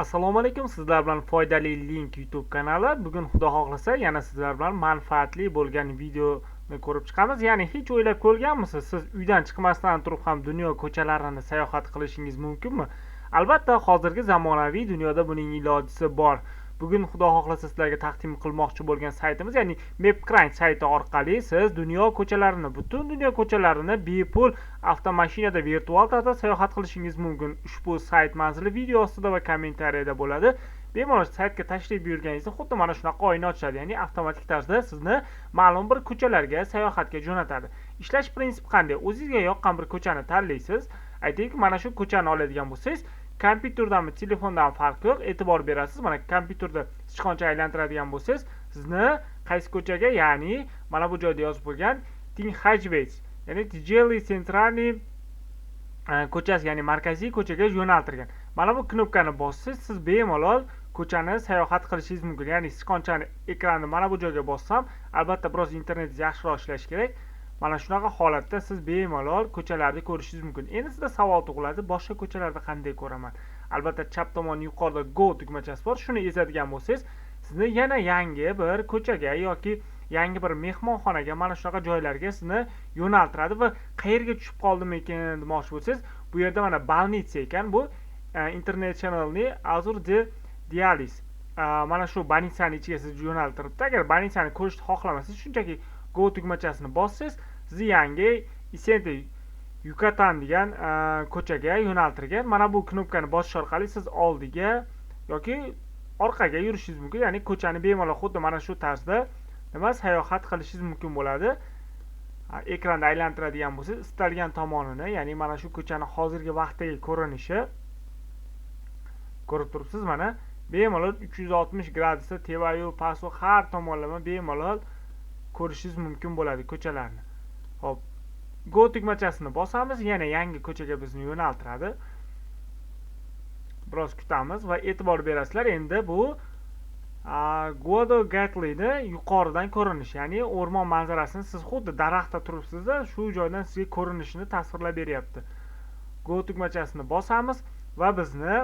Assalomu alaykum, sizlar bilan Foydali Link YouTube kanali. Bugun xudo xohlasa yana sizlar bilan manfaatli bo'lgan videoni ko'rib chiqamiz. Ya'ni hech o'ylab ko'rganmisiz, siz uydan chiqmasdan turib ham dunyo ko'chalarini sayohat qilishingiz mumkinmi? Albatta, hozirgi zamonaviy dunyoda buning ilojisi bor. Bugun xudo xohlasa sizlarga taqdim qilmoqchi bo'lgan saytimiz, ya'ni MapCrunch sayti orqali siz dunyo ko'chalarini, butun dunyo ko'chalarini bepul avtomashinada virtual tarzda sayohat qilishingiz mumkin. Ushbu sayt manzili video ostida va kommentariyada bo'ladi. Bemalol saytga tashrif buyurganingizda xuddi mana shunaqa oyna ochiladi, ya'ni avtomatik tarzda sizni ma'lum bir ko'chalarga sayohatga jo'natadi. Ishlash prinsipi qanday? O'zingizga yoqqan bir ko'chani tanlaysiz. Aytaylik, mana shu ko'chani oladigan bo'lsangiz, kompyuterdanmi telefondan farqi yo'q, e'tibor berasiz. Mana kompyuterda sichqoncha aylantiradigan bo'lsangiz, sizni qaysi ko'chaga, ya'ni mana bu joyda yozib qo'ygan Tinxajvec, ya'ni Tijeli Centralniy ko'chasi, ya'ni markaziy ko'chaga yo'naltirgan. Mana bu knopkani bossangiz, siz bemalol ko'chani sayohat qilishingiz mumkin. Ya'ni sichqonchani ekranni mana bu joyga bossam, albatta biroz internet yaxshiroq ishlashi kerak. Mana shunaqa holatda siz bemalol ko'chalarni ko'rishingiz mumkin. Endi sizda savol tug'iladi, boshqa ko'chalarda qanday ko'raman? Albatta chap tomon yuqorida Go tugmachasi bor. Shuni ezadigan bo'lsangiz, sizni yana yangi bir ko'chaga yoki yangi bir mehmonxonaga, mana shunaqa joylarga sizni yo'naltiradi va qayerga tushib qoldim ekan demoqchi bo'lsangiz, bu yerda mana больница ekan, bu Internationalniy Azur de Dialis. Mana shu больницani ichiga sizni yo'naltiribdi. Agar больницani ko'rishni xohlamasangiz, shunchaki Go tugmachasini bossangiz, sizni yangi Isente Yukatan degan ko'chaga yo'naltirgan. Mana bu knopkani bosish orqali siz oldiga yoki orqaga yurishingiz mumkin. Ya'ni ko'chani bemalol xuddi mana shu tarzda nima sayohat qilishingiz mumkin bo'ladi. Ekranda aylantiradigan bo'lsangiz, istalgan tomonini, ya'ni mana shu ko'chani hozirgi vaqtdagi ko'rinishi ko'rib turibsiz, mana bemalol 360 gradusda tevayu pastu har tomonlama bemalol ko'rishingiz mumkin bo'ladi ko'chalarni. Xo'p, Go tugmachasini bosamiz, yana yangi ko'chaga bizni yo'naltiradi. Biroz kutamiz va e'tibor berasizlar, endi bu Guado Gatlini yuqoridan ko'rinish, ya'ni o'rmon manzarasini siz xuddi daraxtda turibsizda, shu joydan sizga ko'rinishini tasvirlab beryapti. Go tugmachasini bosamiz va bizni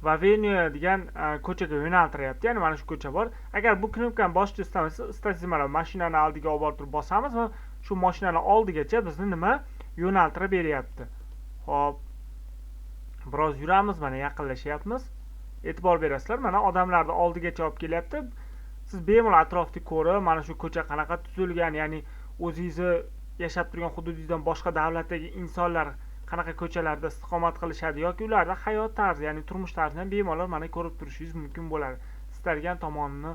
Vaveniya degan ko'chaga yo'naltiryapti. Ya'ni mana shu ko'cha bor. Agar bu knopkani bosishni istamasangiz, istasangiz mana mashinani oldiga olib borib turib bosamiz va shu mashinani oldigacha bizni nima yo'naltirib beryapti. Xo'p, biroz yuramiz, mana yaqinlashyapmiz. E'tibor berasizlar, mana odamlarni oldigacha olib kelyapti. Siz bemalol atrofni ko'rib, mana shu ko'cha qanaqa tuzilgan, ya'ni o'zingizni yashab turgan hududingizdan boshqa davlatdagi insonlar qanaqa ko'chalarda istiqomat qilishadi yoki ularda hayot tarzi, ya'ni turmush tarzini bemalol mana ko'rib turishingiz mumkin bo'ladi, istalgan tomonini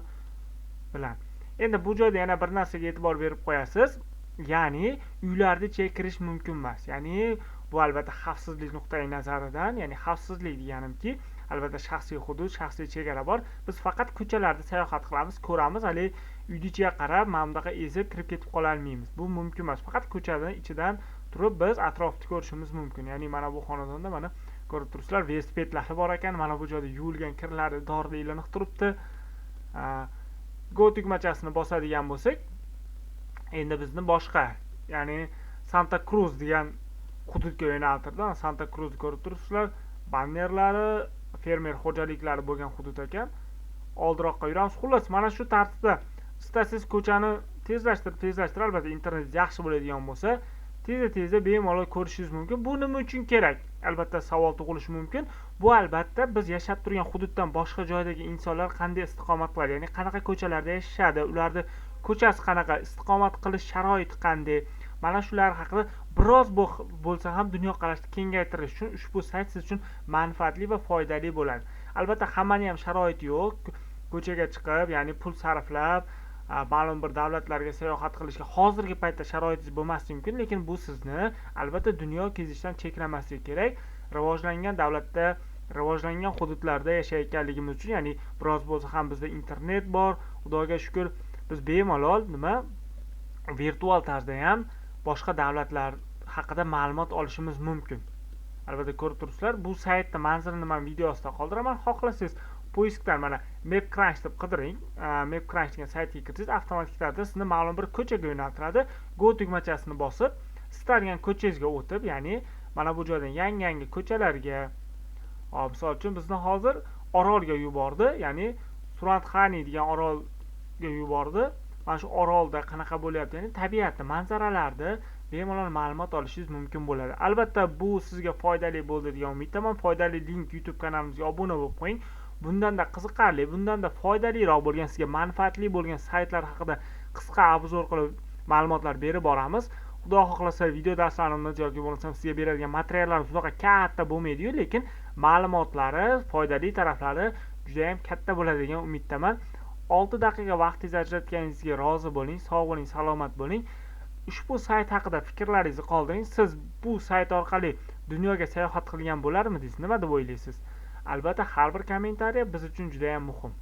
bilan. Endi bu joyda yana bir narsaga e'tibor berib qo'yasiz, ya'ni uylarni ichiga kirish mumkin emas. Ya'ni bu albatta xavfsizlik nuqtai nazaridan, ya'ni xavfsizlik deganimki, albatta shaxsiy hudud, shaxsiy chegara bor. Biz faqat ko'chalarda sayohat qilamiz, ko'ramiz, hali uyni ichiga qarab mana bunaqa ezib kirib ketib qololmaymiz. Bu mumkin emas. Faqat ko'chani ichidan turib biz atrofni ko'rishimiz mumkin. Ya'ni mana bu xonadonda mana ko'rib turibsizlar, velosipedlari bor ekan, mana bu joyda yuvilgan kirlari dorida ilinib turibdi. Go tugmachasini bosadigan bo'lsak, endi bizni boshqa, ya'ni Santa Cruz degan hududga yo'naltirdi. Santa Cruzni ko'rib turibsizlar, bannerlari, fermer xo'jaliklari bo'lgan hudud ekan. Oldiroqqa yuramiz. Xullas, mana shu tartibda istasangiz ko'chani tezlashtirib, tezlashtirib, albatta internet yaxshi bo'ladigan bo'lsa, tezda-tezda bemalol ko'rishingiz mumkin. Bu nima uchun kerak? Albatta savol tug'ilishi mumkin. Bu albatta biz yashab turgan hududdan boshqa joydagi insonlar qanday istiqomat qiladi, ya'ni qanaqa ko'chalarda yashashadi, ularni ko'chasi qanaqa, istiqomat qilish sharoiti qanday. Mana shular haqida biroz bo'lsa ham dunyoqarashni kengaytirish uchun ushbu sayt siz uchun manfaatli va foydali bo'ladi. Albatta hammaning ham sharoiti yo'q. Ko'chaga chiqib, ya'ni pul sarflab, ma'lum bir davlatlarga sayohat qilishga hozirgi paytda sharoitingiz bo'lmasligi mumkin, lekin bu sizni albatta dunyo kezishdan cheklamasligi kerak. Rivojlangan davlatda, rivojlangan hududlarda yashayotganligimiz uchun, ya'ni biroz bo'lsa ham bizda internet bor, Xudoga shukr, biz bemalol nima virtual tarzda ham boshqa davlatlar haqida ma'lumot olishimiz mumkin. Albatta ko'rib turibsizlar, bu saytni manzilini men video ostida qoldiraman. Xohlasangiz poiskdan mana MapCrunch deb qidiring. MapCrunch degan saytga kirsangiz, avtomatik tarzda sizni ma'lum bir ko'chaga yo'naltiradi. Go tugmachasini bosib, istalgan ko'changizga o'tib, ya'ni mana bu joydan yangi-yangi ko'chalarga, Hop, misol uchun bizni hozir orolga yubordi, ya'ni Surantxani degan orolga yubordi. Mana shu orolda qanaqa bo'lyapti, ya'ni tabiatni, manzaralarni bemalol ma'lumot olishingiz mumkin bo'ladi. Albatta bu sizga foydali bo'ldi degan umiddaman. Foydali link YouTube kanalimizga obuna bo'lib qo'ying. Bundanda qiziqarli, bundanda foydaliroq bo'lgan, sizga manfaatli bo'lgan saytlar haqida qisqa obzor qilib ma'lumotlar berib boramiz. Xudo xohlasa video darslarimiz yoki bo'lmasam sizga beradigan materiallarimiz bunaqa katta bo'lmaydi-yu, lekin ma'lumotlari, foydali taraflari juda ham katta bo'ladi degan umiddaman. 6 daqiqa vaqtingizni ajratganingizga rozi bo'ling, sog' bo'ling, salomat bo'ling. Ushbu sayt haqida fikrlaringizni qoldiring. Siz bu sayt orqali dunyoga sayohat qilgan bo'larmidingiz? Nima deb o'ylaysiz? Albatta har bir kommentariya biz uchun juda ham muhim.